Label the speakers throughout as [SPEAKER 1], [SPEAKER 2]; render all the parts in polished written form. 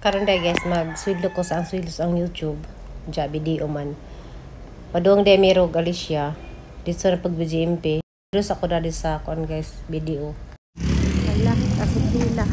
[SPEAKER 1] Karon day guys, mag-swidlo ko sa ang swidlo sa ang YouTube. Ja video man. Padung day mirog Alicia. Dito na pag BGMP. Dito sa ko dali sa kon guys, video. Wala, kasig pila.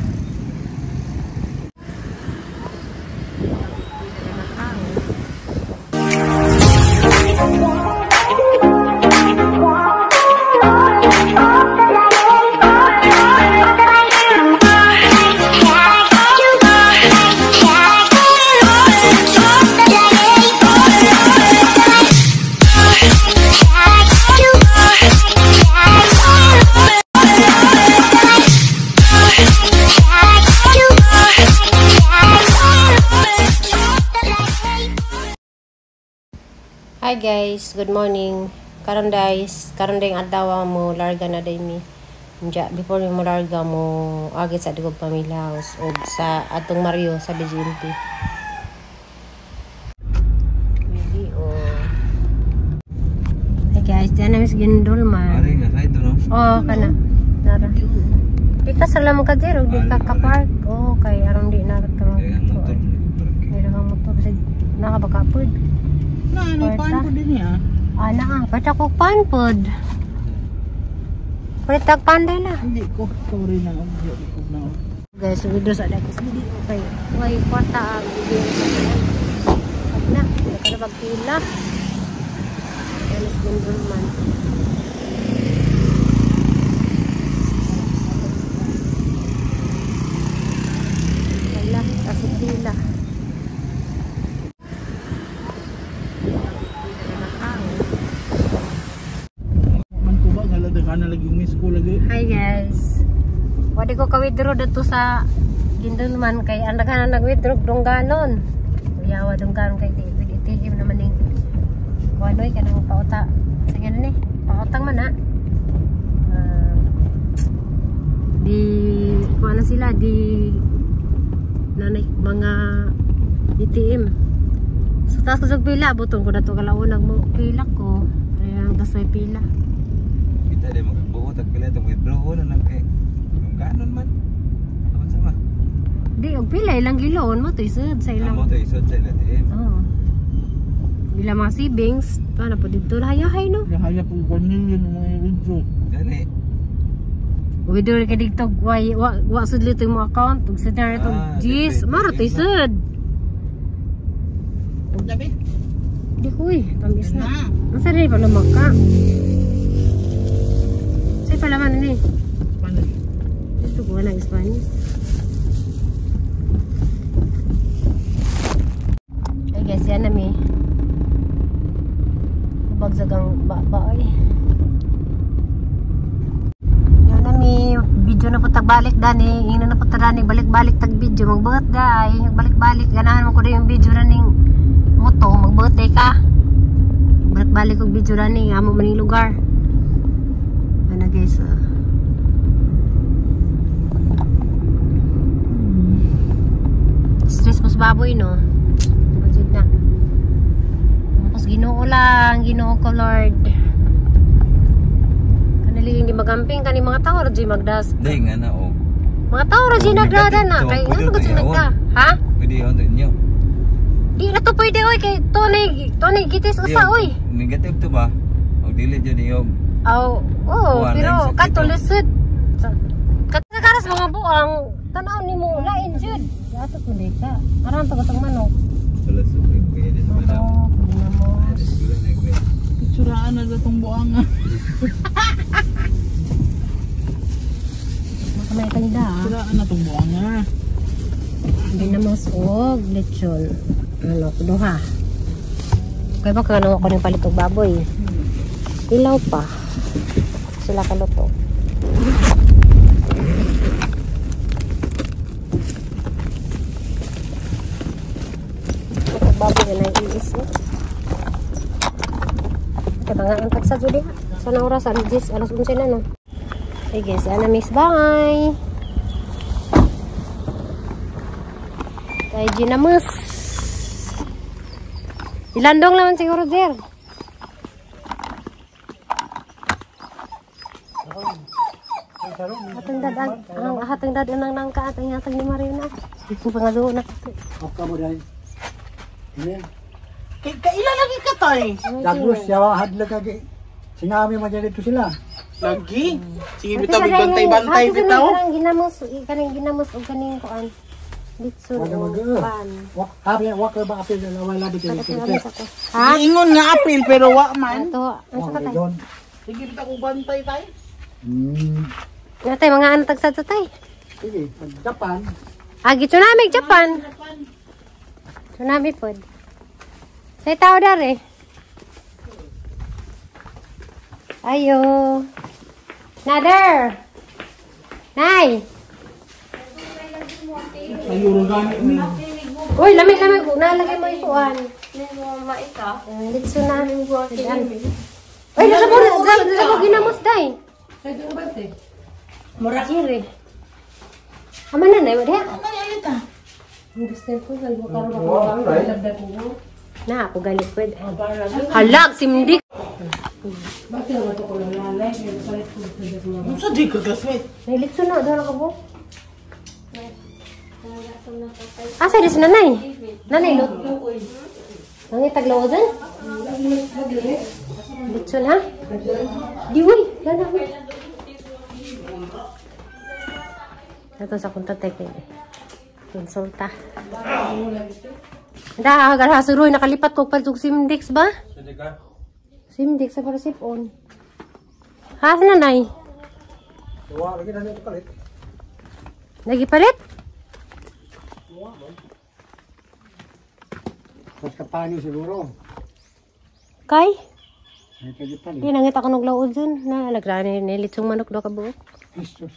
[SPEAKER 1] Hi guys, good morning. Karon guys, karon dayng adlaw mo larga na day mi. Unja, before mi mo larga mo agit sa Digog Family House og sa atong Mario sa BGMP. Video. Hi guys, diyan na mis Gindulman.
[SPEAKER 2] Ari nga side no.
[SPEAKER 1] Oh, kana. Nara. Di ka sa lamang ka zero, di ka ka-park. Oh, kay aron di na ka
[SPEAKER 2] Kaya ang motor.
[SPEAKER 1] Meron kang motor kasi nakabakapod.
[SPEAKER 3] Na, ano pan po din niya?
[SPEAKER 1] Ah, naa. Pwede ko pan pod. Pwede tag panday na.
[SPEAKER 3] Hindi ko. Sorry na. Hindi ko na.
[SPEAKER 1] Guys, video sa dako sa video. Okay. Way kwarta ang video sa ako. Pag na. Hindi ka na magpila. Dennis Gindulman. Wala. Kasi pila. Hi guys. Wadi ko ka-withdraw dito sa Gindulman kay ang daghan na nag-withdraw dungganon. Uyawa dungganon kay di pwede ATM naman ning kuanoy kanang pauta. Sige na ni, pautang man ha. Di kuan na sila di nanay mga ATM. So taas ko sa pila butong ko dato kalaunag mo pila ko. Ayan tas may pila.
[SPEAKER 2] Kita di magbuot ag pila itong withdraw na lang kay dungganon man. Aman sama.
[SPEAKER 1] Di og pila ilang giloon mo to isod sa ilang.
[SPEAKER 2] Amo to isod sa ilang ATM.
[SPEAKER 1] Oo. Bila mga savings, pa na po dito hayahay no.
[SPEAKER 3] Haya po 1 million mga withdraw.
[SPEAKER 2] Gani.
[SPEAKER 1] Withdraw kay dito way wa wa sudli to imong account ug sa dere to jeez, maro to isod.
[SPEAKER 3] Dabi.
[SPEAKER 1] Di ko eh, tamis na. Unsa diri pa lumaka? Say pala man ni.
[SPEAKER 3] Spanish.
[SPEAKER 1] Gusto ko na Spanish. Ay guys, yan na mi. Bagzag ang ba ay. Yan na mi, video na po tagbalik dani, ina na po ta dani balik-balik tag video magbuhat day, balik-balik ganahan mo ko yung video na ning moto, magbuhat day ka. Balik-balik og video dani amo maning lugar. Ano guys, stress mas baboy no. Budget na. Tapos Ginoo lang, Ginoo ko Lord. Kanali hindi magamping kani mga tao ra jud magdas.
[SPEAKER 2] Di nga na og.
[SPEAKER 1] Mga tao ra jud nagrada na kay ngano gud nagda? Ha?
[SPEAKER 2] Pwede yon to inyo.
[SPEAKER 1] Di na to pwede oy kay tunay gitis usa oy.
[SPEAKER 2] Negative to ba? Og dili jud iyog.
[SPEAKER 1] Aw, oo, pero kato lisod. Katakaras mga buang tan-aw nimo lain jud. Ato ko di ka. Aran to katong manok.
[SPEAKER 2] Wala sa kaya di sa manok.
[SPEAKER 3] Pitsuraan na datong buang.
[SPEAKER 1] Makamay tanda.
[SPEAKER 3] Pitsuraan na tong buang.
[SPEAKER 1] Binamos og lechon. Ano, duha. Kaya ba kano ako ning palit og baboy? Ilaw pa. Sila kaluto. Baboy na iis no. Kaya mga ang tagsa jud diha. Sa na oras alas 10, alas 11 na no. Hey guys, ana miss bye. Kay Ginamus. Ilandong naman siguro, Jer. Atong dadag, ang atong dadag nang nangka at ang atong ni Marina. Ito pangalo na.
[SPEAKER 4] Oka mo dahil. Ini.
[SPEAKER 3] Kay kaila lagi ka tay.
[SPEAKER 4] Dagos yawa hadlok kagi. Sinabi mo dyan dito sila.
[SPEAKER 3] Lagi. Sige bitaw bantay-bantay bitaw.
[SPEAKER 1] Kanang ginamos, kanang ginamos og kaning kuan. Litson
[SPEAKER 4] Wala
[SPEAKER 1] o
[SPEAKER 4] mag
[SPEAKER 1] pan.
[SPEAKER 4] Wak habi wak ba apil na wala di
[SPEAKER 1] Kada
[SPEAKER 4] kay.
[SPEAKER 1] kay ako. Ha?
[SPEAKER 3] Ingon nga apil pero wa man.
[SPEAKER 1] Ato, ang sa katay.
[SPEAKER 4] John.
[SPEAKER 3] Sige bitaw kog bantay tay.
[SPEAKER 1] Natay mga ano tagsad sa tay.
[SPEAKER 4] Sige, pag Japan,
[SPEAKER 1] Agi tsunami Japan. Tsunami pod. Say tao dare. Ayo. Nader. Nay.
[SPEAKER 3] Sayuro gani ni.
[SPEAKER 1] Uy, lamig lamig. Nalagay mo ikuan. Litso na. Uy, nasa po, nasa po ginamos day. Mura kiri. Ama na nay, wala.
[SPEAKER 3] Ay ay ta.
[SPEAKER 1] Na, ako galit pwede. Halag, simdik.
[SPEAKER 3] Unsa di ka classmate?
[SPEAKER 1] May litso na, doon ka po. Asa di si nanay? Nanay, lot. Nangitag lawasan? Litso na? Di, uy. Lala, uy. Ito sa akong tatay kay konsulta. Da, agar hasuroy nakalipat ko pag simdix ba?
[SPEAKER 2] Sige ka.
[SPEAKER 1] Simdix sa para sipon. Ha, nanay?
[SPEAKER 4] Wa lagi na dito palit.
[SPEAKER 1] Nagipalit?
[SPEAKER 4] Mas kapani siguro.
[SPEAKER 1] Kay?
[SPEAKER 4] Ay kay palit.
[SPEAKER 1] Di nangita ko naglaod dun. Na, nagrani nilitsong manok do ka buok.
[SPEAKER 4] Jesus.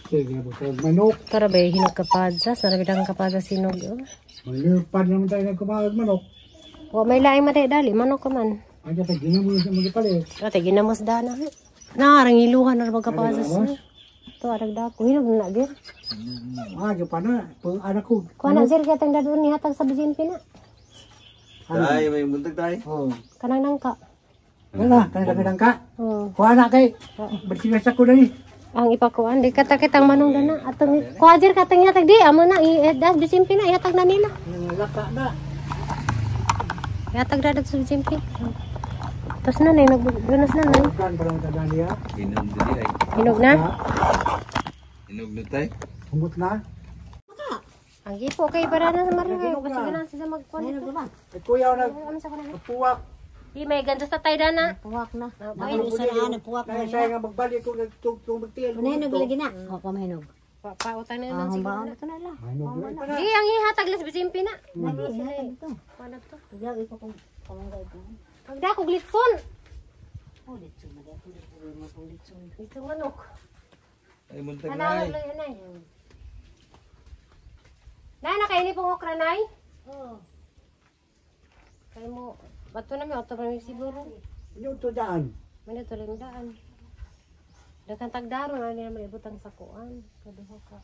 [SPEAKER 4] Sige, bukod manok.
[SPEAKER 1] Tara ba, hinog kapadsa. Sana bidang kapadsa sinog. Oh.
[SPEAKER 4] Malupad naman tayo nagkumahag manok.
[SPEAKER 1] Wa may laing matay dali, manok ka man.
[SPEAKER 4] Ay dapat ginamo sa magipalit.
[SPEAKER 1] Ate, ginamos da na. Naarang iluhan na magkapadsa. Ito, arag dako. Hinog na gir.
[SPEAKER 4] Ah, pa na. Pag anak ko.
[SPEAKER 1] Kuha na, sir, katang dadun ni hatag sa bijin na.
[SPEAKER 2] Tay, may buntag tay.
[SPEAKER 4] Oh.
[SPEAKER 1] Kanang nangka.
[SPEAKER 4] Wala, kanang kanang ka.
[SPEAKER 1] Oh.
[SPEAKER 4] Kuha na kay. Bersinas ko dali.
[SPEAKER 1] Ang ipakuan, di kata kitang manong dana. Atong, kuha sir, katang hatag di. Amo na, das bijin na, ihatag na nila.
[SPEAKER 4] Laka na.
[SPEAKER 1] Ihatag na sa bijin Tapos nanay, nagbunas nanay.
[SPEAKER 4] Kan pa lang taga niya.
[SPEAKER 2] Inom dili ay.
[SPEAKER 1] Hinog na?
[SPEAKER 2] Inog na tay.
[SPEAKER 4] Humot na.
[SPEAKER 1] Ang gipo kay para na sa Maria kayo kasi ganan siya magkuan ito.
[SPEAKER 4] Ay kuya na
[SPEAKER 1] Ano sa kuan?
[SPEAKER 4] puwak.
[SPEAKER 1] Di may ganda sa tayo na.
[SPEAKER 5] Puwak na.
[SPEAKER 1] Ay,
[SPEAKER 5] Usa na ana puwak
[SPEAKER 4] Kaya saya nga magbalik ko nagtugtong magtiil.
[SPEAKER 5] Mahinog lagi na. Wa pa mahinog.
[SPEAKER 1] Pautang na lang siguro.
[SPEAKER 5] Humbaon ito na lang.
[SPEAKER 4] Ano pa na.
[SPEAKER 1] Di ang ihatag les bisimpi na.
[SPEAKER 5] Mahinog ito.
[SPEAKER 1] Kuan to.
[SPEAKER 5] Pagyaw iko kung palangga ito.
[SPEAKER 1] Pagda ko glitson.
[SPEAKER 5] Oh, litson na dito. Litson.
[SPEAKER 1] Litson manok.
[SPEAKER 2] Ay buntag
[SPEAKER 1] Ana
[SPEAKER 2] nay.
[SPEAKER 1] lang nay. Nay na kaini pong okra nay.
[SPEAKER 5] Oh.
[SPEAKER 1] Kay mo bato na mi oto pa mi siguro.
[SPEAKER 4] Ano to daan?
[SPEAKER 1] Mano tuloy mo daan. Daghang tagdaro na niya may ibutang sa kuan. Kaduha ka.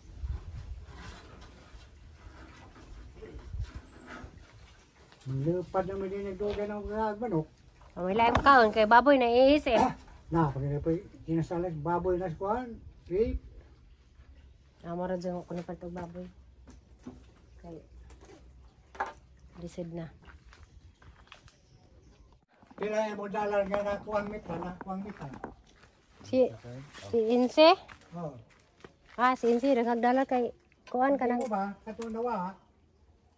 [SPEAKER 4] Malupad naman din nagduga ng manok.
[SPEAKER 1] Oh, may laim kaon kay baboy na iisip.
[SPEAKER 4] Na, pag na po ginasalas baboy na kuan. Rape.
[SPEAKER 1] Amo ra dyan ko na og baboy. Kay lisod na.
[SPEAKER 4] Pila mo dalar nga na kuang mita na kuang mita.
[SPEAKER 1] Si si Inse?
[SPEAKER 4] Oh.
[SPEAKER 1] Ah, si Inse daghang dala kay kuan
[SPEAKER 4] Ano
[SPEAKER 1] kanang
[SPEAKER 4] ba katong nawa?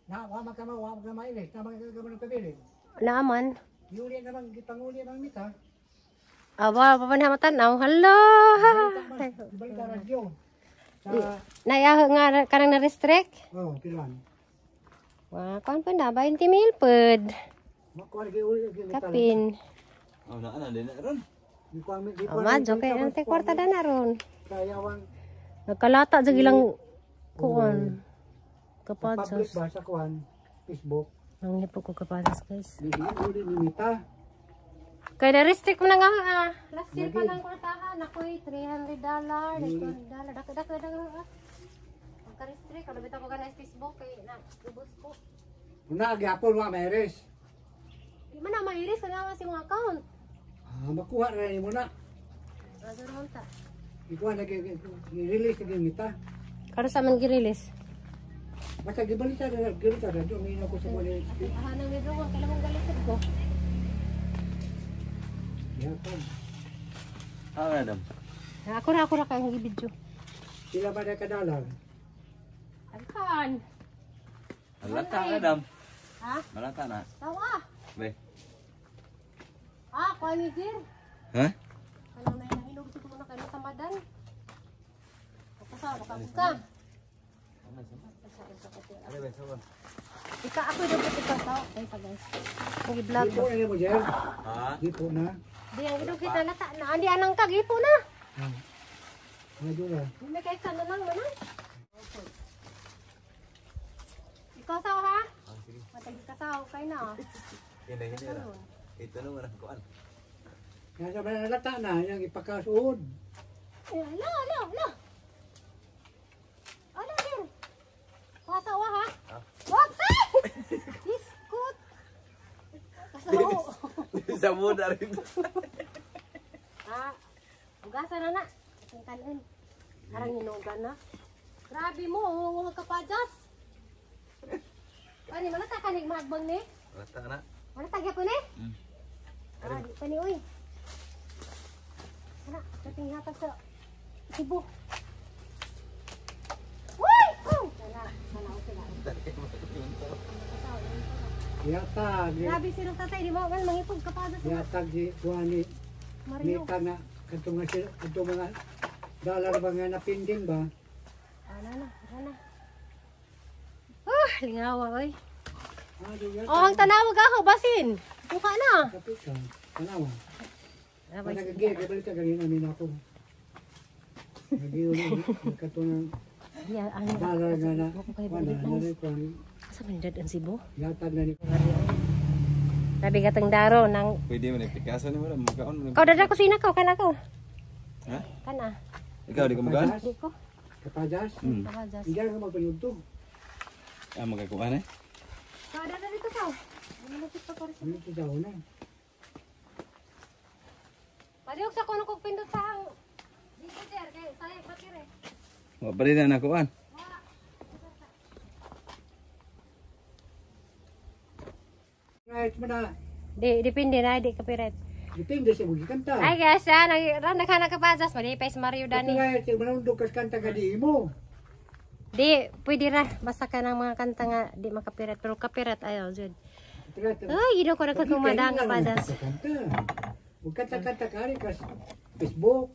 [SPEAKER 4] Na wa man ka ma wa man ka mailis, na man ka man kabilin.
[SPEAKER 1] naaman.
[SPEAKER 4] Yuli naman gipanguli ang mita.
[SPEAKER 1] Aba, pa pa tanaw. Hello.
[SPEAKER 4] Ibalik ka radyo. Sa
[SPEAKER 1] Naya nga kanang na restrict.
[SPEAKER 4] oh, pilan.
[SPEAKER 1] Wa kuan pa na 20 mil pod.
[SPEAKER 4] Makuha lagi uli lagi mita.
[SPEAKER 1] Kapin.
[SPEAKER 2] Oh, na ana din na ron.
[SPEAKER 4] Di kuang di
[SPEAKER 1] Oh, madyo kay ante kwarta na ron.
[SPEAKER 4] Kaya wang
[SPEAKER 1] Nagkalata jud ilang kuan.
[SPEAKER 4] public
[SPEAKER 1] Kapadsas.
[SPEAKER 4] ba sa kuan Facebook.
[SPEAKER 1] Nanghipo ko kapadsas, guys.
[SPEAKER 4] Di uli ni mita.
[SPEAKER 1] Kay na-restrict mo na nga ah. Last year pa lang kwartahan ako'y $300, $200. Dako dako dako. Ah. Pagka-restrict, ano bitaw ko ka na sa Facebook kay na ubos ko.
[SPEAKER 4] Una gyapon wa mayres.
[SPEAKER 1] Di man na mairis na nga si mga account.
[SPEAKER 4] Ah, makuha ra nimo na.
[SPEAKER 1] Azur man ta.
[SPEAKER 4] Ikuha na i-release na mita.
[SPEAKER 1] Karo sa man gi-release.
[SPEAKER 4] Basta gibalita na gibalita na doon ina ko sa wala.
[SPEAKER 1] Ahanang ni Drungon, kailan mong galisod ko.
[SPEAKER 4] Yatag.
[SPEAKER 2] Ah, Adam.
[SPEAKER 1] Ako na kayong i-video.
[SPEAKER 4] Sila ba na kadalang?
[SPEAKER 1] Alkan.
[SPEAKER 2] Malata na, Adam.
[SPEAKER 1] Ha?
[SPEAKER 2] Malata na.
[SPEAKER 1] Tawa.
[SPEAKER 2] Be.
[SPEAKER 1] Ah, kuha ni Jir.
[SPEAKER 2] Ha?
[SPEAKER 1] Ano na yung hinog siguro na kayo sa madan. Kasawa, makabuka.
[SPEAKER 2] Ano ba, sabon?
[SPEAKER 1] Ika ako dapat ikaw tao. Ay pa guys. Ang i-vlog.
[SPEAKER 4] Gipo na mo, Jer.
[SPEAKER 2] Ha?
[SPEAKER 4] Gipo na.
[SPEAKER 1] Di ang idog kita lata na andi anang kag ipo na.
[SPEAKER 4] Mga dura.
[SPEAKER 1] May kay ka na lang manan. Ikaw saw ha? Matag ka saw kay na.
[SPEAKER 2] Ina hini ra. Ito na wala kuan.
[SPEAKER 4] Kaya sa mga nalata na, yung ipakasuod.
[SPEAKER 1] Eh, ala ala ala. Ala din. Pasawa ha? Wag sa. Biskut. Kasaw.
[SPEAKER 2] Sabon na rin.
[SPEAKER 1] Ah, ugasan na na. Ating kanin. Arang hinugan na. Grabe mo, oh, huwag ka pa, Diyos. Ani, malata ka ni mahagbang ni?
[SPEAKER 2] Malata na.
[SPEAKER 1] Malata gyapon ni? Ah, di pa ni, uy. Ana, dating hatag sa Cebu. Uy! Oh! Sana, sana, okay lang.
[SPEAKER 4] Yatag.
[SPEAKER 1] Grabe silang tatay, di ba? Well, mangipog ka pa sa
[SPEAKER 4] Yatag di kuha ni
[SPEAKER 1] Mario.
[SPEAKER 4] Mita na katong nga sila, katong mga dollar ba nga napinding ba?
[SPEAKER 1] Ana na, ana. Lingawa, oy.
[SPEAKER 4] Ah, di yatag.
[SPEAKER 1] Oh, ang tanawag ako, basin. Buka na.
[SPEAKER 4] Kapit ka. Tanawa.
[SPEAKER 1] Ah,
[SPEAKER 4] Pag nagagay, kabalik ka ganyan namin ako. Nagiging katong
[SPEAKER 1] Yeah, ano?
[SPEAKER 4] dollar nga na.
[SPEAKER 1] Ako kay
[SPEAKER 4] Kuha na,
[SPEAKER 1] balik
[SPEAKER 4] na rin kuha ni.
[SPEAKER 1] Asa man dad ang Cebu?
[SPEAKER 4] Yatag na ni.
[SPEAKER 1] Sabi gatang daro nang
[SPEAKER 2] Pwede man ipikaso ni mo ra mukaon mo.
[SPEAKER 1] Ikaw dada kusina ko kana ko.
[SPEAKER 2] Ha?
[SPEAKER 1] Kana.
[SPEAKER 2] Ikaw di ka mukaon?
[SPEAKER 1] Di ko.
[SPEAKER 4] Kapajas.
[SPEAKER 1] Kapajas.
[SPEAKER 4] Hindi ka magpanyugtog.
[SPEAKER 2] Ah, magakuan eh.
[SPEAKER 1] Ikaw dada dito ka. Malapit pa ko rin.
[SPEAKER 4] Ano ito sa una?
[SPEAKER 1] Palihog sa kuno kog pindot sa hang. Dito sir kay sayang bakire.
[SPEAKER 2] Wa pa rin na nakuan.
[SPEAKER 4] Right mo na.
[SPEAKER 1] Di depende na di copyright.
[SPEAKER 4] Depende sa mga kanta.
[SPEAKER 1] Ay guys, ah, nag ran naghanap ka pajas, malipay si Mario Dani.
[SPEAKER 4] Right, manundog kas kanta ka di mo.
[SPEAKER 1] Di pwede ra basta ka ng mga kanta nga di makapirate pero copyright ayaw jud. Ay, gino ko nagkakumadang ka pajas.
[SPEAKER 4] Kanta. Huwag kanta-kanta ka rin kas Facebook.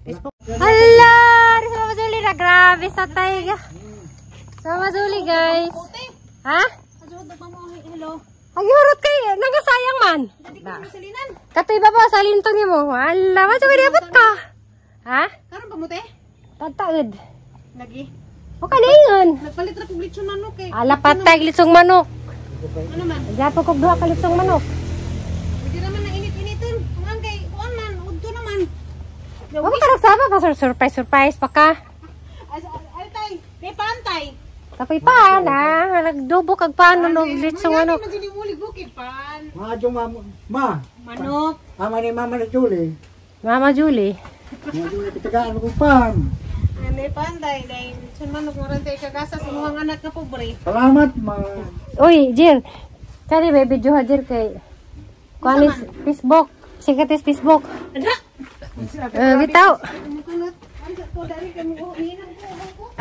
[SPEAKER 1] Facebook. Hala! Sa Mama Zuli na. Grabe sa tayga. Sa Mama Zuli, guys. Ha?
[SPEAKER 5] Hello.
[SPEAKER 1] Ay, hurot kay. Nangasayang man. Katoy ba ba? Salin to ni mo. Hala, maso ka dapat ka. Ha?
[SPEAKER 5] Karon ba mo te?
[SPEAKER 1] Tataod.
[SPEAKER 5] Lagi.
[SPEAKER 1] O kaningon.
[SPEAKER 5] Nagpalit ra kog lechon manok eh.
[SPEAKER 1] Ala, patay, litsong manok.
[SPEAKER 5] Ano man?
[SPEAKER 1] Gapo kog duha ka litsong manok.
[SPEAKER 5] Hindi naman na init-initon. Kung kay kuan man, udto naman.
[SPEAKER 1] Wa ka nagsama pa surprise surprise pa ka.
[SPEAKER 5] Ay tay, may pantay.
[SPEAKER 1] Kapoy pa na, nagdubo kag paano no litsong manok.
[SPEAKER 5] Man sini mulig bukid pan.
[SPEAKER 4] Mga ma, ma.
[SPEAKER 5] Manok.
[SPEAKER 4] Ama ni Mama na Julie.
[SPEAKER 1] Mama Julie.
[SPEAKER 4] Mga Julie, pitagaan mo kong pan.
[SPEAKER 5] Ano pantay dahil lechon manok mo rin tay kagasa sa mga anak nga pobre.
[SPEAKER 4] Salamat, ma.
[SPEAKER 1] Uy, Jill. Kani may video ha, Jill, kay kuan is Facebook. Sikat is Facebook. Bitaw.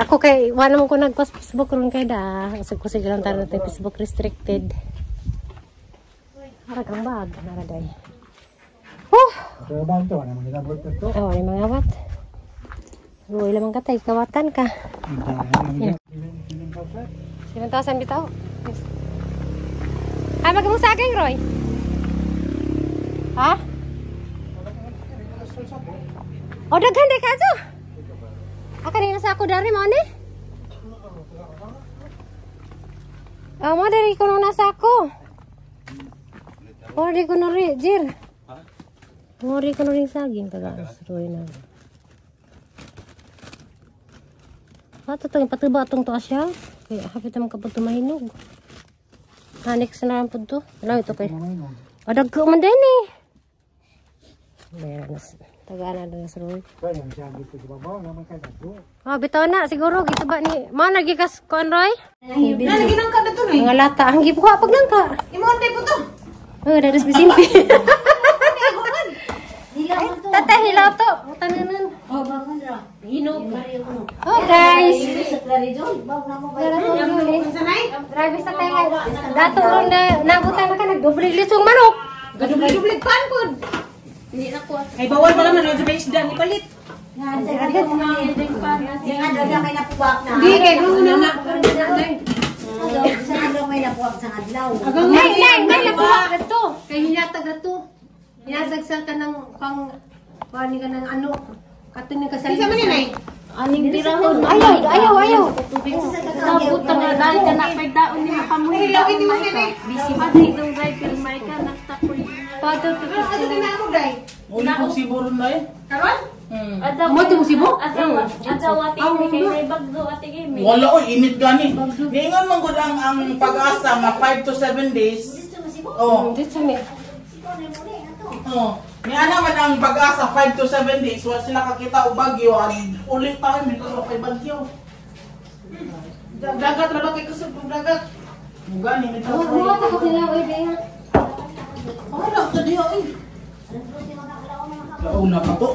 [SPEAKER 1] Ako kay wala mo ko nagkos Facebook ron kay da. Usig-usig lang tayo natin Facebook restricted. Harag ang bag, naraday. Huh!
[SPEAKER 4] Trabaho to, ano mga labot to.
[SPEAKER 1] Oh, ay mga wat. Luoy lamang ka tay, kawatan ka. Yeah. 7,000 bitaw. Ay, magamong saging, Roy. Ha? O, daghan di ka, Jo. Aka rin sa ako dari mo, ni? Oh, mo dari ko nung nasa ako. O, di ko na rin, Jir. Mo rin ko na rin saging. Taga, Roy na. Ah, totoo yung patuba atong tuas siya. Kaya hapit naman kapag tumahinog. Ah, next na lang po to. Wala, ito kay. Adag ko man din eh. Meron na. Tagaan na sa Roy.
[SPEAKER 4] Pwede mo siya dito sa babaw naman kay dato.
[SPEAKER 1] Oh, bitaw na siguro gito ba ni mana gikas kuan Roy?
[SPEAKER 5] Na lagi nang ka dato
[SPEAKER 1] Mga lata ang gibuha pag nangka.
[SPEAKER 5] Imo antay po to.
[SPEAKER 1] Oh, dadas bisimpi. Tata hilaw to. Tananan.
[SPEAKER 6] Oh, bangon ra.
[SPEAKER 1] Hinog. Oh, guys.
[SPEAKER 5] Sanay?
[SPEAKER 1] Grabe sa tayo. Dato ron na nabutan na ka nagdoble litsong manok.
[SPEAKER 5] Gadubli-dubli kan pod. Ay bawal pala man sa isda ni palit.
[SPEAKER 6] Yung adlaw na kay napuwak na.
[SPEAKER 5] Di kay gruho na na.
[SPEAKER 6] Sa adlaw may napuwak sa adlaw.
[SPEAKER 1] Nay, nay, nay, nakuha ka to. Kay hinatag ato. Hinatag sa kanang pang kuan ka ng ano. Kato ni kasali.
[SPEAKER 5] Isa man ni nay.
[SPEAKER 7] Aning tirahon.
[SPEAKER 1] Ayaw, ayaw, ayaw.
[SPEAKER 7] Sabot na dahil ka na kay daon ni makamuhi.
[SPEAKER 5] Hilawin ni mo nay.
[SPEAKER 7] Busy man ni dong driver may ka nagtakoy.
[SPEAKER 1] Pato to.
[SPEAKER 5] Ano ka na ako day?
[SPEAKER 3] Uli kong siburon na eh.
[SPEAKER 5] Karon?
[SPEAKER 1] Mo to mo sibo?
[SPEAKER 7] Asawa, asawa ati kay may bagdo ati kay.
[SPEAKER 3] Wala oy, init gani. Niingon man gud ang pag-asa nga 5 to 7 days. Oh.
[SPEAKER 1] Dito mi.
[SPEAKER 3] Oh. Ni ana man ang pag-asa 5 to 7 days wa sila kakita og bagyo at ulit tayo mintos wa kay bagyo.
[SPEAKER 5] Dagat ra ba kay kusog kong dagat?
[SPEAKER 3] Mugani mi
[SPEAKER 1] Mo mo ta ko sila oy di.
[SPEAKER 3] Wala ka diha oy. Launa pa to.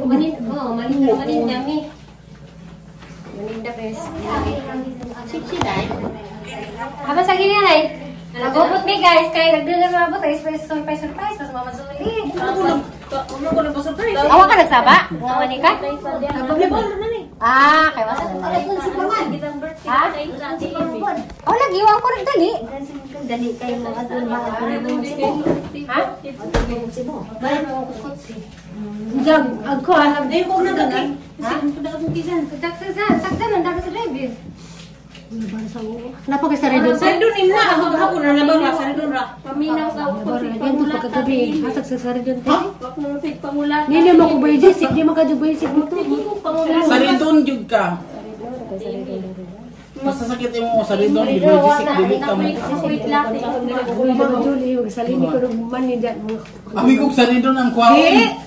[SPEAKER 1] Manin, oh, maninda, maninda mi. Maninda bes.
[SPEAKER 5] Siksi day.
[SPEAKER 1] Haba sa gini ay. Nagubot mi guys kay nagdagan mabot ay surprise surprise surprise pas mama suli.
[SPEAKER 5] Ano ko na pa surprise?
[SPEAKER 1] Awa ka nagsaba? Awa ni ka? Ah, kay wasa. Ha? Oh, lagi wa ko nagdali.
[SPEAKER 6] Dali kayo mga adlaw mga adlaw mo.
[SPEAKER 1] Ha? Jag agko alam
[SPEAKER 5] Dayon ko nang gagay. Kasi ko na akong kisan.
[SPEAKER 1] Sagsan, sagsan ang dagat sa drive. Napa kay sa redon?
[SPEAKER 5] Sa doon imna ako ako na nabang ra sa doon ra.
[SPEAKER 7] Paminaw sa ako si
[SPEAKER 1] Ganito pagkagabi, hasag sa saridon.
[SPEAKER 3] Ha?
[SPEAKER 7] Wak pangulata.
[SPEAKER 1] Hindi mo ko bayisik, di mo ka bayisik mo to.
[SPEAKER 3] Sa ridon jud ka. Masasakit imo sa ridon, dili dili ka mo.
[SPEAKER 1] Salini ko nung maninda mo.
[SPEAKER 3] Abi kog sa ridon ang kwaon.
[SPEAKER 5] Di.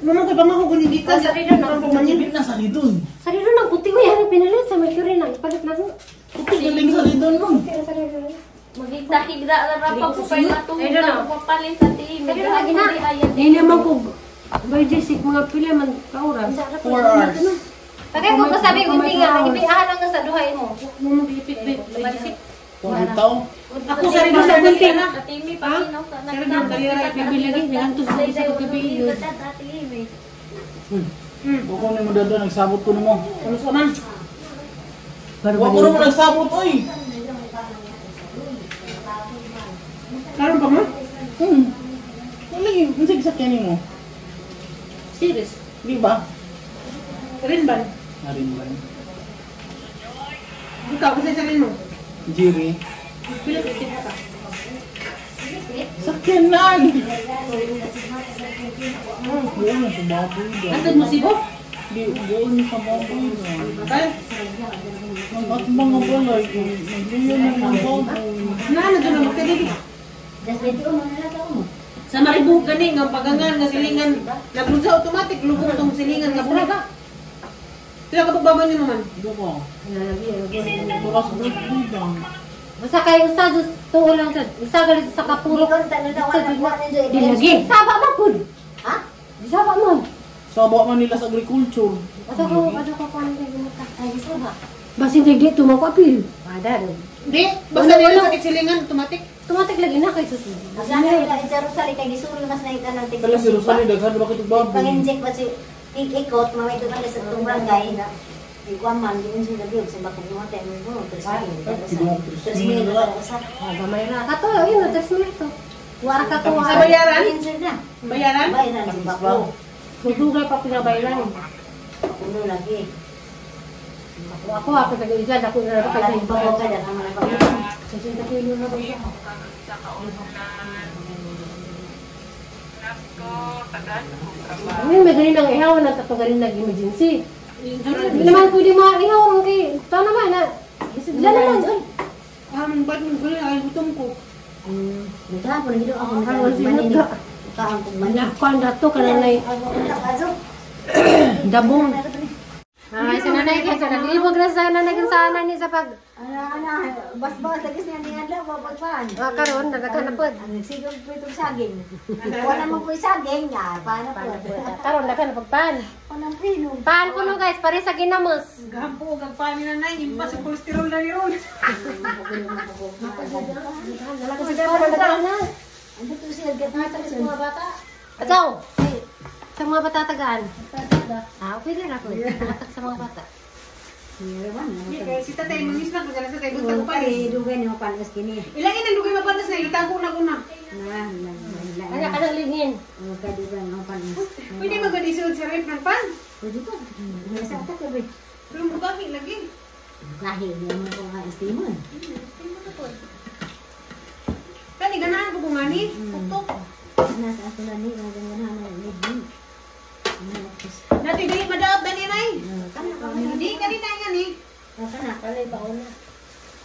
[SPEAKER 5] Mamang kay pamahog ni gikan sa ridon ang pamanyin.
[SPEAKER 3] Dili na sa ridon.
[SPEAKER 1] Saridon ang puti ko yan, pinalit sa Mercury na. Ipalit na mo.
[SPEAKER 3] Puti galing sa ridon mo.
[SPEAKER 7] Magigdahigra ra pa ko kay natungod ako papalit sa tiim.
[SPEAKER 1] Saridon lagi na. Hindi naman ko bayisik mga pila man ka oras.
[SPEAKER 3] 4 hours.
[SPEAKER 1] Tagay ko ko sabi ko nga, ipiahan lang sa duhay mo.
[SPEAKER 5] Mamang ipit bit.
[SPEAKER 3] Tao.
[SPEAKER 5] Ako sa ridon sa bunti na.
[SPEAKER 7] Atimi paminaw sa
[SPEAKER 5] Sa ridon dali ra
[SPEAKER 1] Gabi lagi, nilantos ko sa gabi yun.
[SPEAKER 3] Buko ni mo dado nagsabot ko nimo.
[SPEAKER 5] Ano sa man?
[SPEAKER 3] Wa ko mo nagsabot oy.
[SPEAKER 5] Karon pa mo?
[SPEAKER 3] Wala yung unsay sakyan nimo?
[SPEAKER 5] Serious.
[SPEAKER 3] Di ba?
[SPEAKER 5] Rin ban.
[SPEAKER 3] Arin ba?
[SPEAKER 5] Ikaw kasi sa rin mo.
[SPEAKER 3] Jiri.
[SPEAKER 5] Pila ka ka.
[SPEAKER 3] Sakyan na. Buon na sa baboy daw.
[SPEAKER 5] Antod mo sibo?
[SPEAKER 3] Di, buon sa baboy daw.
[SPEAKER 5] Matay.
[SPEAKER 3] At mga balay, nagliyo na ng baboy.
[SPEAKER 5] Na na doon magkadili. Sa Maribog gani nga pagangan nga silingan naglunsa automatic lubong tong silingan nga bulag. Pila ka pagbabay ni man?
[SPEAKER 3] Di ba? Oras birthday daw.
[SPEAKER 1] Basta kayo usa tuo lang sa usa gali sa kapurok. Di lagi. Saba man pud.
[SPEAKER 6] Ha?
[SPEAKER 1] Di saba man.
[SPEAKER 3] Saba man nila sa agriculture.
[SPEAKER 1] Asa ko ano ko kuan kay gumuta. Ay saba. Basin di dito mo ko apil. Wada do.
[SPEAKER 5] Di, basta nila sakit silingan automatic.
[SPEAKER 1] Tumatik lagi na kay susunod.
[SPEAKER 3] Kala si Rosalie, daghan ba kitong baboy?
[SPEAKER 6] Pag-inject ba si ikot, mamay doon ka sa itong barangay na ikuan man, di sila biyog sa bakong mga tayo mo, 3,000. 3,000 na sa.
[SPEAKER 1] Ah, gamay ra. Kato, yun, 3,000 to. Wara ka to.
[SPEAKER 5] Sa bayaran? Bayaran?
[SPEAKER 6] Bayaran sa bako.
[SPEAKER 1] Dugay pa pinabayaran.
[SPEAKER 6] Puno lagi.
[SPEAKER 1] Ako ako sa gilid, ako na ra kay
[SPEAKER 6] Sa bako ka dyan, ang mga bako.
[SPEAKER 1] 60 kilo na ba siya? Ay, may ganin ang ihaw na tato ganin nag-emergency. Hindi naman pwede maihaw ang kay ito naman na. Diyan naman.
[SPEAKER 5] Ba't mo gulo ay gutom ko.
[SPEAKER 6] Nagkahapon, nagilo ako
[SPEAKER 1] Ang sinod ka.
[SPEAKER 6] Kaon kog mani.
[SPEAKER 1] Kuan dato ka nanay. Dabong. Ay, sa nanay kay sa naglibog na sa nanay kung saan ni sa pag
[SPEAKER 6] Ana, bas-bas lagi siya ni adlaw babagpan.
[SPEAKER 1] Ah, karon nagagana pod.
[SPEAKER 6] Ang sigog po itong saging. Wala mo po saging nga, paano po?
[SPEAKER 1] Karon daghan pag pan.
[SPEAKER 6] Walang prino.
[SPEAKER 1] Pan ko no guys, pare sa ginamos.
[SPEAKER 5] Gampo og agpani na nay, impas ang kolesterol na ni ron.
[SPEAKER 1] Dalaga sa na.
[SPEAKER 6] Ano to siya gatata sa
[SPEAKER 1] Mga bata. Ataw. Sa mga bata tagaan. Ah, pwede ra ko. Hatag sa mga bata.
[SPEAKER 5] Si tatay mangisla ko sa tatay buntag pa
[SPEAKER 6] Ay, dugay ni mapanas kini.
[SPEAKER 5] Ilangin ang dugay mapanas na itago na kuna.
[SPEAKER 6] Na, na, na.
[SPEAKER 1] Ano ka nang lingin?
[SPEAKER 6] Oh, kadugan mapanas.
[SPEAKER 5] Pwede magadisod sa rep ng pan.
[SPEAKER 6] Pwede ba? Wala sa atak eh.
[SPEAKER 5] Pero mugahi lagi.
[SPEAKER 6] Gahi niya mo ko nga estimon.
[SPEAKER 5] Kani ganahan ko kung ani. Tuktok.
[SPEAKER 6] Nasa ato na ni nga ganahan na ni.
[SPEAKER 5] Nati dili madaot dani nay.
[SPEAKER 6] Kana ka
[SPEAKER 5] Hindi kanina nga ni.
[SPEAKER 6] kana
[SPEAKER 1] Ano ba una?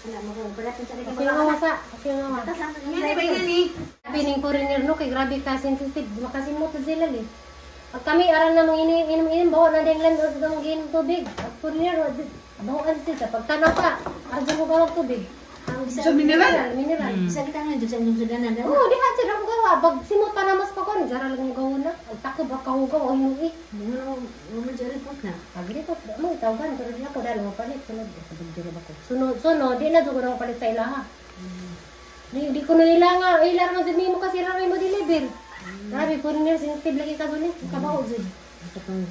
[SPEAKER 6] kana mo ko pala sa
[SPEAKER 1] Kasi nga wasa, kasi nga wasa.
[SPEAKER 5] Ngani ba nga ni?
[SPEAKER 1] Pining foreigner no kay grabe ka sensitive, makasimot na sila eh. Pag kami aral na mga inom inom bawa na ding land og ang giinom tubig. Pag foreigner bawaan sila pag tanaw ka, arjo mo gawag tubig.
[SPEAKER 5] Sa mineral.
[SPEAKER 1] Mineral.
[SPEAKER 6] Sa kita nga sa inyong sudanan.
[SPEAKER 1] Oo, di ha sila mo gawa. Pag simot pa na mas pa kon, jara lang mo gawon na. Ang tako ba kahugaw o hinui.
[SPEAKER 6] Mo mo jare po na.
[SPEAKER 1] Agri ko, mo itawagan pero di ako dahil mo palit sunod sabog jara ba ko. Sunod sunod di na jud ko na palit sa ilaha. Di ko na ila nga, ila ra man jud nimo kasi ra mo deliver. Grabe foreigner sensitive lagi ka guni, kabaho jud.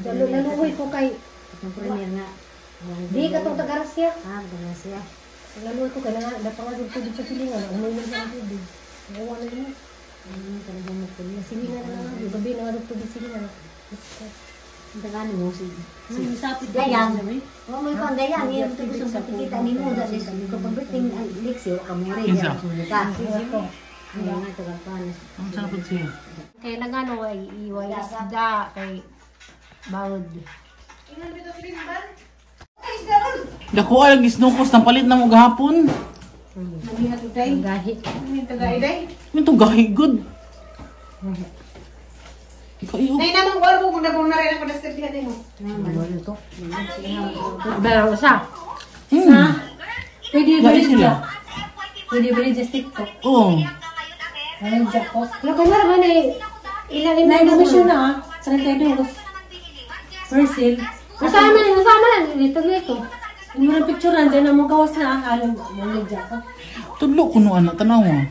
[SPEAKER 1] Lalo laluoy ko kay
[SPEAKER 6] Itong premier nga.
[SPEAKER 1] di katong taga-Russia.
[SPEAKER 6] Ah, taga-Russia.
[SPEAKER 1] Laluoy ko kay na dapang nga jud tubig sa silingan, unoy man sa tubig. Nawa na yun.
[SPEAKER 6] Talagang mo po niya.
[SPEAKER 1] Silingan na lang, gabi na nga jud tubig silingan.
[SPEAKER 6] Ang taga mo si Gayang. Wa mo ikon gayang, iyo to gusto sa kita nimo da sis kapag birthday ang Lexi wa ka mo rin.
[SPEAKER 3] Kinsa?
[SPEAKER 6] Ka. Ano nga taga panas.
[SPEAKER 3] Ang sarap siya.
[SPEAKER 1] Kay nagano ay iway isda kay bawd.
[SPEAKER 5] Ingon bitaw sila ban.
[SPEAKER 3] Dako ay gisnukos nang palit na mo gahapon.
[SPEAKER 5] Namiha today.
[SPEAKER 1] Gahi.
[SPEAKER 5] Amin tagay day.
[SPEAKER 3] Mito gahi good. Kayo.
[SPEAKER 5] Nay namang warbo kung nabong na rin ako na diha nimo.
[SPEAKER 1] Pero usa. Pwede
[SPEAKER 3] Gahi sila.
[SPEAKER 1] Pwede ba rin sa TikTok?
[SPEAKER 3] Oo.
[SPEAKER 1] Ay, Jaco. Wala ka na ba na ilan yung komisyon na ah. 32.
[SPEAKER 7] Persil.
[SPEAKER 1] Nasama na, nasama na. Dito, dito.
[SPEAKER 7] Yung mga picture nandiyan na mo gawas na ang alam mo ni Jaco.
[SPEAKER 3] Tudlo ko no anak tanawa.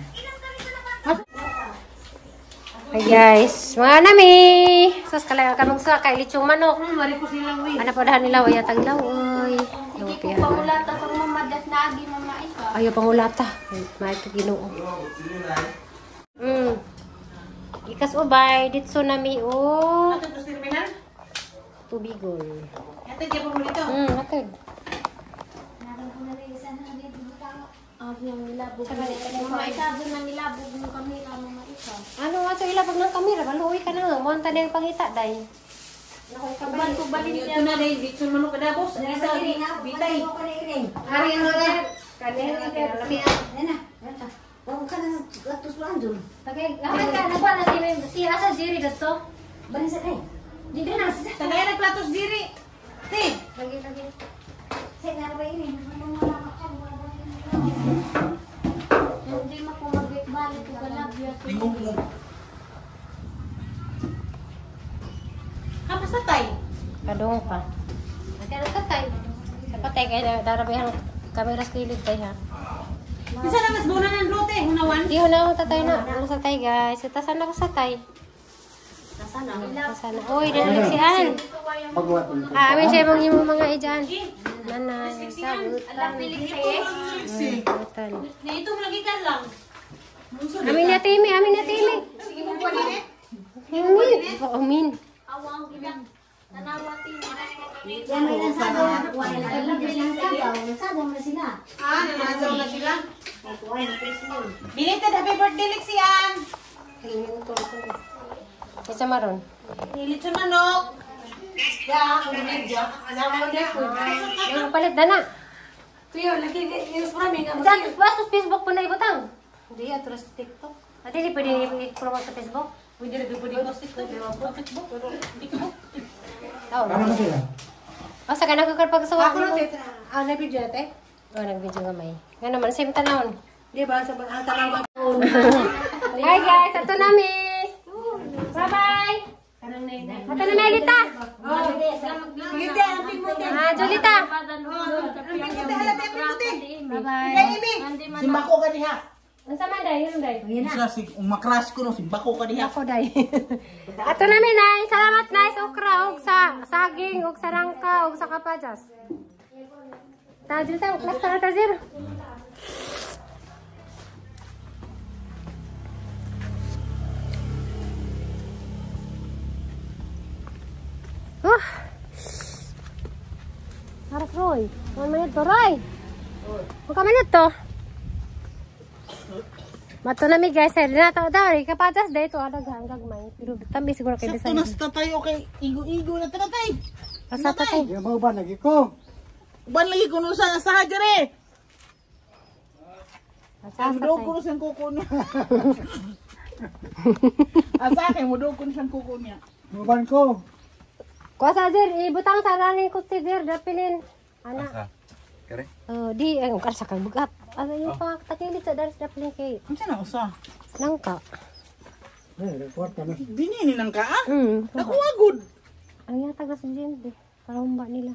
[SPEAKER 1] Hi guys, mga nami. Sus kalaya ka magsa kay lechong manok.
[SPEAKER 5] Mari ko silang wi.
[SPEAKER 1] Ano pa dahan nila waya taglaw oy.
[SPEAKER 7] Hindi ko pangulata sa mama das nagi mama ika.
[SPEAKER 1] Ayaw pangulata. May ka Ginoo. Ikas ubay ditso nami o
[SPEAKER 5] Ato to terminal.
[SPEAKER 1] tubigon.
[SPEAKER 5] Ato di pa mo dito.
[SPEAKER 1] Atod.
[SPEAKER 7] Mama ika doon nang ilabog mo kamera mama ika.
[SPEAKER 1] Ano ato ilabag ng kamera baluoy ka na mo anta na yung pangita day.
[SPEAKER 7] Uban ko balin
[SPEAKER 5] Ito na day litson manok kada boss. Isa bitay.
[SPEAKER 1] Hari ano na. Kani
[SPEAKER 6] Nena. Wa ka na atos lang dun.
[SPEAKER 1] Tagay, naman ka nagwa na si asa Jerry dato.
[SPEAKER 6] Bani sa kay.
[SPEAKER 1] Dito na.
[SPEAKER 5] Tagay nagplatos diri. Te.
[SPEAKER 1] Lagi lagi.
[SPEAKER 6] Sa na ba ini?
[SPEAKER 7] Hindi mo ko magbalik ko galab.
[SPEAKER 3] Tingog mo.
[SPEAKER 5] Kapas tatay.
[SPEAKER 1] Kadong pa. Kaya tatay. Sa patay kay darabihan kamera sa kilid tay ha.
[SPEAKER 5] Bisa na mas bunan ng lote, hunawan.
[SPEAKER 1] Di na ako tatay na. Ano sa tay guys? Tasan ako sa tay.
[SPEAKER 6] Kasana.
[SPEAKER 1] Tasan. Uy, dinaligsian. Ah, amin siya mong imo mga ijan. Nanay, sabutan. Sabutan.
[SPEAKER 5] Ito mo lagi ka lang.
[SPEAKER 1] Amin na timi, amin na timi.
[SPEAKER 5] Sige mo pa din eh.
[SPEAKER 1] Amin. Amin.
[SPEAKER 7] Awang gidang. Tanawa tin.
[SPEAKER 6] Yan may nasagaw. Wala na nasagaw. Nasagaw na sila.
[SPEAKER 5] Ah, nanasaw na sila.
[SPEAKER 6] Kuha na sila.
[SPEAKER 5] Belated happy birthday Lexian.
[SPEAKER 1] Isa maron.
[SPEAKER 5] Litson manok.
[SPEAKER 1] Yung palit dana.
[SPEAKER 7] Kuya, lagi news marami nga.
[SPEAKER 1] Diyan, ba sa Facebook po na ibutang? Hindi, ato sa TikTok. Ate, di pwede i-promote sa Facebook?
[SPEAKER 5] Pwede rin pwede ko sito.
[SPEAKER 1] Tao.
[SPEAKER 4] Ano mo sila?
[SPEAKER 1] Oh, sa kanang kakarpagsuwa.
[SPEAKER 5] Ako na te. Ah, na video na te.
[SPEAKER 1] Oh, nag-video gamay. Nga naman, same tanawon.
[SPEAKER 5] Di ba sa ang tanang ba?
[SPEAKER 1] Hi guys, ato nami. Bye-bye. Ato na Melita.
[SPEAKER 5] Sige te, amping mo te.
[SPEAKER 1] Ah, Julita.
[SPEAKER 5] Amping mo te, hala te, amping mo te.
[SPEAKER 1] Bye-bye.
[SPEAKER 3] Simbako ka diha.
[SPEAKER 1] Unsa man day, yun day.
[SPEAKER 3] Siya si umakras ko no simbako ka diha.
[SPEAKER 1] Ako day. Ato nami nay, salamat nay sa okra og sa saging og sa rangka og sa kapajas. Ta Julita, class ta ta zero. Harap Roy. 1 minute to, Roy. Magka minute to. Mato na mi guys, sir. Na to daw, kapajas day to adag hanggang may. Pero tami siguro kay
[SPEAKER 3] Sakto
[SPEAKER 1] Bisaya.
[SPEAKER 3] na sa tatay okay. Igo-igo na tatay.
[SPEAKER 1] Asa tatay.
[SPEAKER 4] Yung mga uban lagi ko.
[SPEAKER 3] Uban lagi kuno sa sa dire.
[SPEAKER 1] Asa
[SPEAKER 3] Mudog
[SPEAKER 1] tatay.
[SPEAKER 3] kuno siyang kuko niya. Asa kay mudog kuno siyang kuko niya.
[SPEAKER 4] Uban ko.
[SPEAKER 1] Kuha sa sir, ibutang sa naning kutsi sir, dapilin. Ana.
[SPEAKER 2] Asa? Kare?
[SPEAKER 1] Oh, di ay karsa kang bugat. Ano yung pa takilit sa daris dapilin kay
[SPEAKER 3] Unsa na usa?
[SPEAKER 1] nangka.
[SPEAKER 4] Eh, kwarta na.
[SPEAKER 3] Dini ni nang ka ah. Nakuha gud.
[SPEAKER 1] Ang yatag na sa GMD. Para humba nila.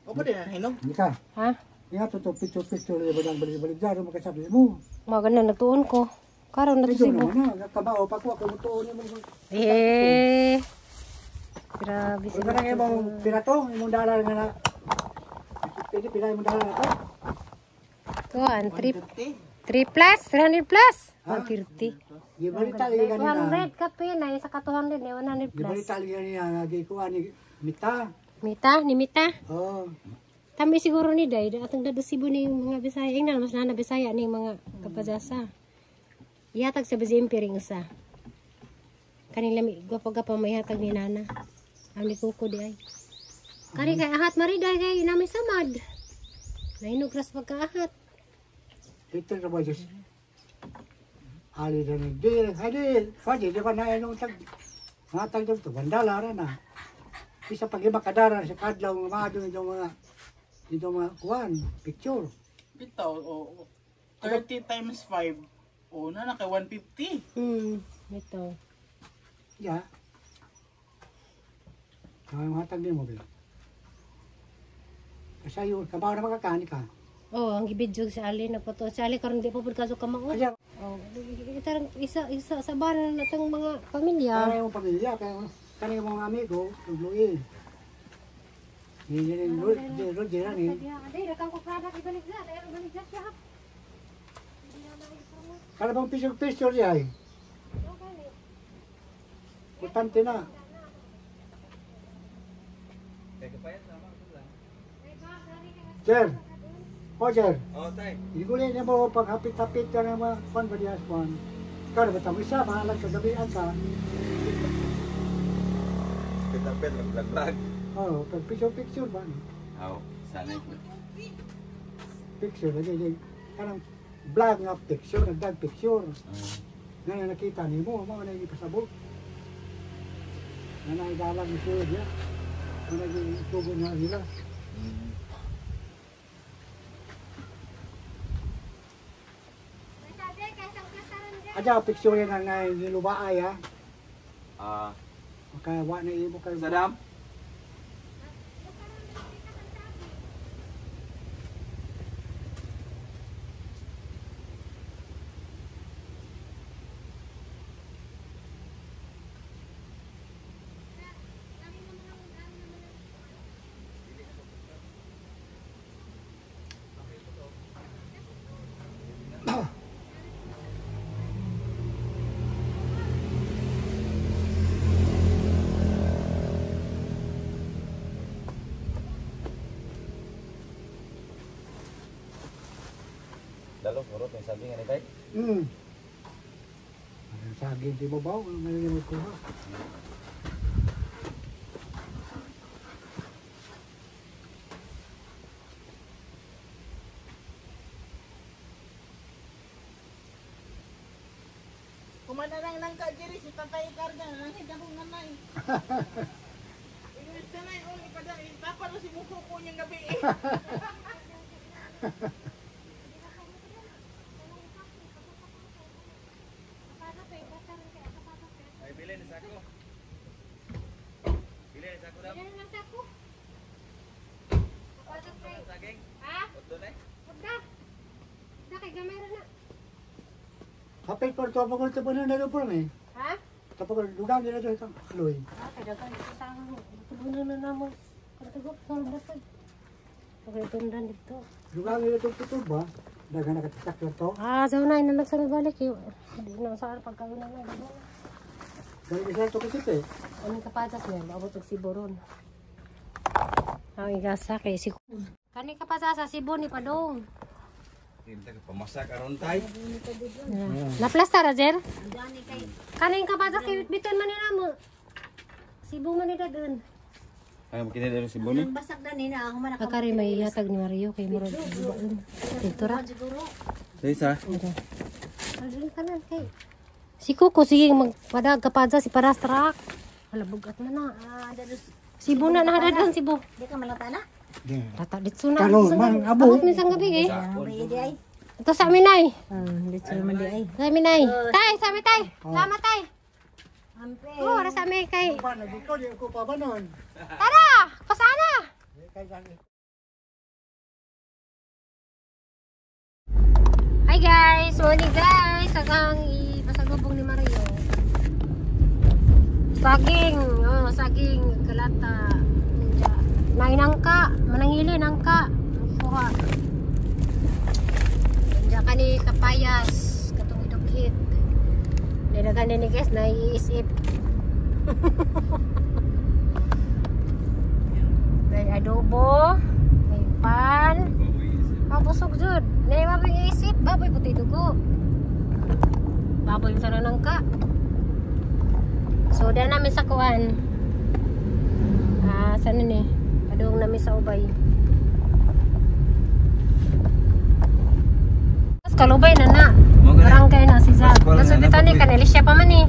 [SPEAKER 3] O pa din na hinog.
[SPEAKER 4] Hindi ka.
[SPEAKER 1] Ha?
[SPEAKER 4] Ingat to picture-picture yung badang balik-balik dyan. Ano makasabi mo?
[SPEAKER 1] Mga ganun, nagtuon ko. Karon na to
[SPEAKER 4] Ito
[SPEAKER 1] Cebu.
[SPEAKER 4] naman na. Kabao pa ko. Ako mutuon mo.
[SPEAKER 1] Eh. Grabe
[SPEAKER 4] Kung ka nang imong pinato, imong dala nga na. Pwede pila imong dala na to.
[SPEAKER 1] Kuan, 3 plus, 300 plus. 130.
[SPEAKER 4] Gibalita lagi kanina.
[SPEAKER 1] 200 kape na isa ka 200 ni 100 plus.
[SPEAKER 4] Gibalita lagi kanina. Nagikuha ni Mita.
[SPEAKER 1] Mita, ni Mita.
[SPEAKER 4] Oo.
[SPEAKER 1] Tami siguro ni Day, atong dado Cebu ni yung mga Bisaya. Ingnan mas na Bisaya ni mga kapajasa. Ihatag sa BZMP ring usa. Kanila mi gwapo-gwapo may hatag ni Nana. Ang ni Kuko di ay. Kani kay ahat mariday kay nami samad. Nainugras pagkaahat.
[SPEAKER 4] Ito na ba Diyos? Ali na ni Di, hadi, pwede, di ba na inong tag, mga tag dito, bandala rin na. Isa pag iba kadara sa kadlaw, mga itong mga kuwan, picture.
[SPEAKER 3] Bitaw o 30 times 5. O na na kay 150.
[SPEAKER 1] Ito.
[SPEAKER 4] Ya. Kaya mga tag mo ba? Kasi yun, kabaw na makakani ka.
[SPEAKER 1] Oh, ang gibidyo si Ali na po to. Si Ali karon di pa pud kaso kamao.
[SPEAKER 4] Kaya,
[SPEAKER 1] Oh, itarang isa isa sa banan natong mga pamilya.
[SPEAKER 4] kaya yung pamilya, kaya kaya yung mga amigo, tugluin. Hindi Roger ni. Kada bang picture-picture niya ay. Importante na. Sir, o sir,
[SPEAKER 2] Oh, tay.
[SPEAKER 4] hindi ko rin mo paghapit-hapit ka ng mga kwan ba diya kwan. Ikaw na ba tamo isa, mahalag kagabian ka.
[SPEAKER 2] Pitapit, mag-vlog.
[SPEAKER 4] Oo, pag picture-picture ba?
[SPEAKER 2] Aw, sanay po.
[SPEAKER 4] Picture, lagi, lagi. Kanang vlog nga picture, nagdag picture. Nga na nakita ni mo, mga na ipasabot. Nga na idalang ni siya niya. Nga na itubo niya nila. Adya, picture yan ang nilubaay ha.
[SPEAKER 2] Ah,
[SPEAKER 4] Kaya wa na imo kayo.
[SPEAKER 2] Sadam? Lalo, puro yung sabi nga ni tay.
[SPEAKER 4] Ang saging di babaw, ang ngayon mo kuha.
[SPEAKER 3] Kumana lang nang ka, Jerry, si tatay ikarga, nangit akong nanay. Inuwis ka na, oh, ipada, itapa na si buko ko niyang gabi eh.
[SPEAKER 2] Ay, bilin sa ako. Bilin sa ako daw.
[SPEAKER 1] Yan lang sa ako.
[SPEAKER 2] Saging.
[SPEAKER 1] Ha?
[SPEAKER 2] Otdo na eh.
[SPEAKER 1] Pagda. Da kay gamay ra na.
[SPEAKER 4] Kapit pa ito, pagod ito pa na nalupon eh.
[SPEAKER 1] Ha?
[SPEAKER 4] Tapos lugang nila ito itong kaloy.
[SPEAKER 1] Ah, kay dagan sa tubunan na namo. Katugok sa dasag. Okay, tundan dito.
[SPEAKER 4] Lugang nila itong tutub ba? Daga nakatisak na to.
[SPEAKER 1] Ah, sa una ina sa balik eh. Di na sa pagkauna na. di ba?
[SPEAKER 4] Dahil isa ito kasi eh.
[SPEAKER 1] Aming kapatas niya, maabot og Siburon. Ang igasa kay si Kani kapasa sa Cebu ni Padong.
[SPEAKER 2] Hindi ka pamasak aron tay.
[SPEAKER 1] Naplasta ra Jer? Kaning kapasa kay biton man nila mo. Cebu man nila dun.
[SPEAKER 2] Ay, makita dito si Bonnie.
[SPEAKER 6] Ang basag na nina ako man
[SPEAKER 1] Akari may hatag ni Mario kay murag baon. Dito ra.
[SPEAKER 6] siguro.
[SPEAKER 2] Sa isa.
[SPEAKER 1] Alin kanan kay. Si Kuko sige magpadag kapadsa si paras truck. Wala bugat man na.
[SPEAKER 6] Ah, dados
[SPEAKER 1] Cebu na nahadadan Cebu.
[SPEAKER 6] di ka malata na.
[SPEAKER 1] Tata ditso na.
[SPEAKER 4] Karon, man, abo.
[SPEAKER 1] Abot minsan gabi eh.
[SPEAKER 6] May idi ay.
[SPEAKER 1] Ito sa amin ay.
[SPEAKER 6] Ah, dito man di ay.
[SPEAKER 1] Sa amin ay. Tay, sa amin tay. Salamat tay.
[SPEAKER 6] Ampe.
[SPEAKER 1] Oo, oh, sa amin kay.
[SPEAKER 4] Pa, nagikaw, di ako pa ba nun?
[SPEAKER 1] Tara, pasana. Hi guys, morning guys. Agang ipasalubong ni Mario. Saging, oh, saging kalata. Nainangka, manangili nangka. Kuha. Diyan ka ni kapayas, katong idukit. Nilagan ni guys, naiisip. May adobo, may pan. Mabusog jud. Nay maboy isip, baboy puti dugo. Baboy sa nangka. So da namin sa kuan. Ah, saan ni? Adong namin sa ubay. Mas kalubay na na.
[SPEAKER 2] Mo gani.
[SPEAKER 1] Barangay na si Zab.
[SPEAKER 2] Mas kuwan
[SPEAKER 1] Nasa
[SPEAKER 2] na na,
[SPEAKER 1] bitan ni
[SPEAKER 2] baboy.
[SPEAKER 1] kanelisya pa man eh.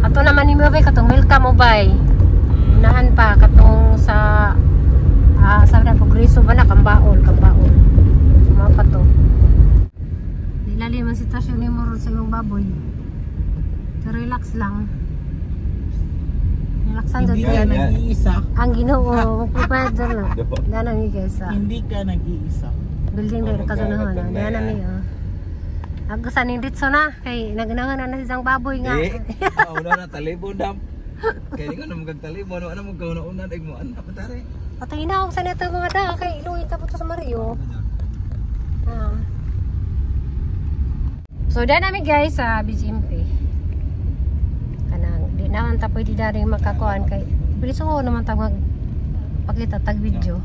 [SPEAKER 1] Ato naman ni Mubay katong welcome ubay. Unahan pa katong sa ah sa na progreso ba na kambaol, kambaol. Suma pa to. Nilalim ang sitwasyon ni Moro sa imong baboy. So relax lang. Relaxan
[SPEAKER 3] Hindi
[SPEAKER 1] jud
[SPEAKER 3] ka nag-iisa.
[SPEAKER 1] ang Ginoo magpapayad na. Dana mi guys sa
[SPEAKER 3] Hindi ka nag-iisa.
[SPEAKER 1] building
[SPEAKER 2] Oh,
[SPEAKER 1] dito kasunahan.
[SPEAKER 2] magkaroon na
[SPEAKER 1] Dana
[SPEAKER 2] yan.
[SPEAKER 1] mi oh. Agkusan ning ditso na kay nagnangan na si isang baboy nga.
[SPEAKER 2] Eh, wala na talibon dam. Kaya nga na magkag talibon, ano mo gawin una dag mo anak patare.
[SPEAKER 1] Patay na ako sa neto mga da kay iluin ta po to sa Mario. Ah. So dyan namin guys sa BGMP. Kanang di naman ta pwede dari makakuan kay bilis ko naman ta mag pagkita tag video.